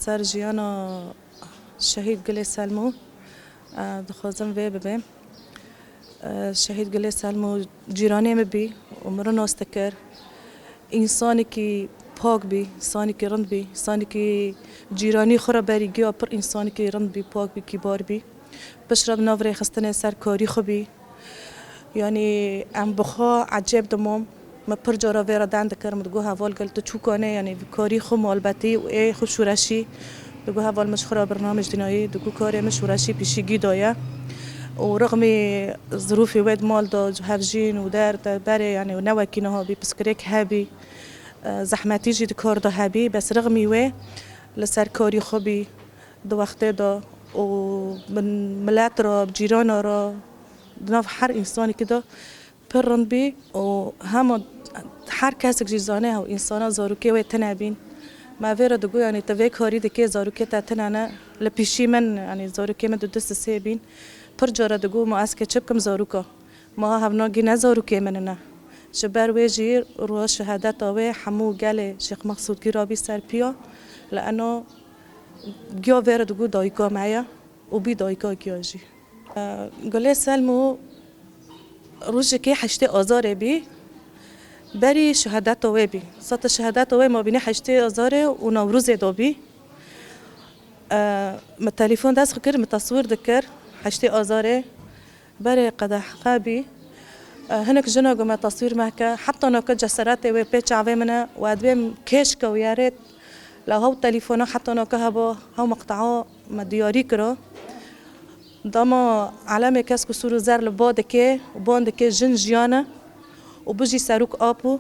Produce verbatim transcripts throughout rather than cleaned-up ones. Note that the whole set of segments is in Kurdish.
Ser jiyana Şehîd Gulê Selmû, e, dixwazim vê bibêm. E, Şehîd Gulê Selmû cîranê min bî û min re nas dikir. Însanekî pak bî, însanekî rind bî, însanekî cîranî xwe re berî giya pir însanekî rind bî, pak bî, kîbar bî. Piştre bi nav rêxistinê ser karî xwe bî. Yanî em bi xwe ecêb dimam. Me pir cara vê re deng dikir, min digot, heval gel tu çûka ne, yanî bi karî xwe malbetî û ê xwe şûreşî. Digot, heval min ji xwe re birnamej dînayî, digot, karê min şûreşî pîşî gî daye. Û rixmî zirûfê wê di mal de hevjîn û der te berê, yanî ne wekî niha bî, piskirêk hebî, e, zehmetî jî di kar de hebî, bes rixmî wê li ser karî xwe bî di wextê de û bi milet re, bi cîrana re, di nav her însanekî de pir rind bî û hema her kesek jî zane ew însana zarokê wê tune bîn. Me vê re digot, yanî tu vê karî dikê, zarokê te tune ne. Li pîşî min, yanî zarokê min du du sisê bîn. Pir cara digot, ma ez ke çi bikim zaroka? Ma hevnagî ne zarokê min ne. Ji ber wê jî roja şehadeta wê hemû gelê Şêx Mexsûd gî rabî ser piya. Li eno giya vê re digot dayika me ye û bî dayika giya jî. Gulê Selmû rojekê heştê Azarê bî, berî şehadeta wê bî. Sata şehadeta wê mabînê heştê Azarê û Newrozê de bî. Me telefon dest xwe kir, me teswîr dikir heştê Azarê. Berê qedexe bî. Hinek jina got me teswîr meke. Heta naka ceseretê wê pê çavê min e û ez dibêm kêşke wiyarê. Li hew telefona heta naka heba, hew meqte'a me diyarî kira. Dema elemê kesk û sûr û zer li ba dike û ban dike jin jiyan e û bijî serok ap û,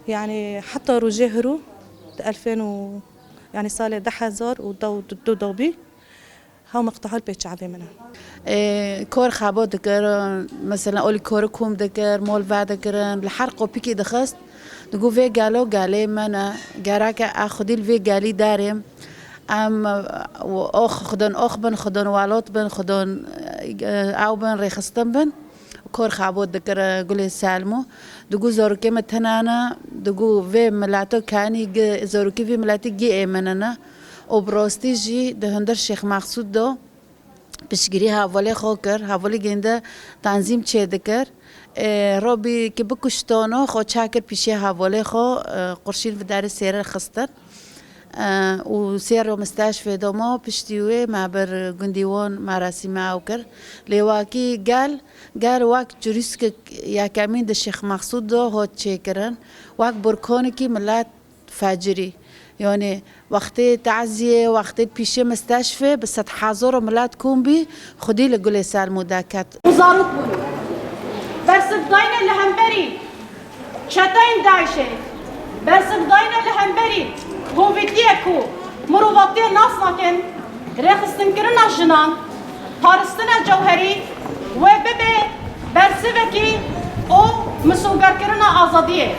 yanî heta rojê hirû di elfên û, yanî salê du hezar û du de bî, hew meqteha li pê çavê min e. Ê, kor xabo dikir, mesela olî kori kom dikir, mol vedikirin, li her qopikî dixist. Digot vê gelo gelê me ne, gereke e xwedî li vê gelî derêm. Em, e, ox xwedin ox bin, xwedin welat bin, xwedin, e, ew bin, rêxistin bin. Kor xabo dikir, e, Gulê Selmo. Digot zarokê me tune ne, digot vê mileto kenî gi-, zarokê vê miletî gî ê min ne. Û bi rastî jî di hundir Şêx Mexsûd de piştgirî hevalê xwe kir, hevalê gênde tenzîm çêdikir. Ê, Robî ki bikuştano, xwe çakir pîşê hevalê xwe, e, qurşîn vidarê sêre xistin. E, û sêr ro misteşfê doma, piştî wê me bir gundî wan merasîme ew kir. Lê wekî gel, gel wek çirîskek yekemîn di Şêx Mexsûd de hot çêkirin. Wek burkonikî milet fecirî. Yanî wextê taziyê, wextê pîşê misteşfê bi sedhezaro milet kom bî, xwedî li Gulê Selmû deket. Û zarok bûn. Bersivdayne li hemberî çeteyên DAIŞê, bersivdayne li hemberî kovîtiyê ku mirovatiyê nas nakin, rêxistinkirina jinan, paristina cewherî wê bibe bersivekî û misogerkirina azadiyê.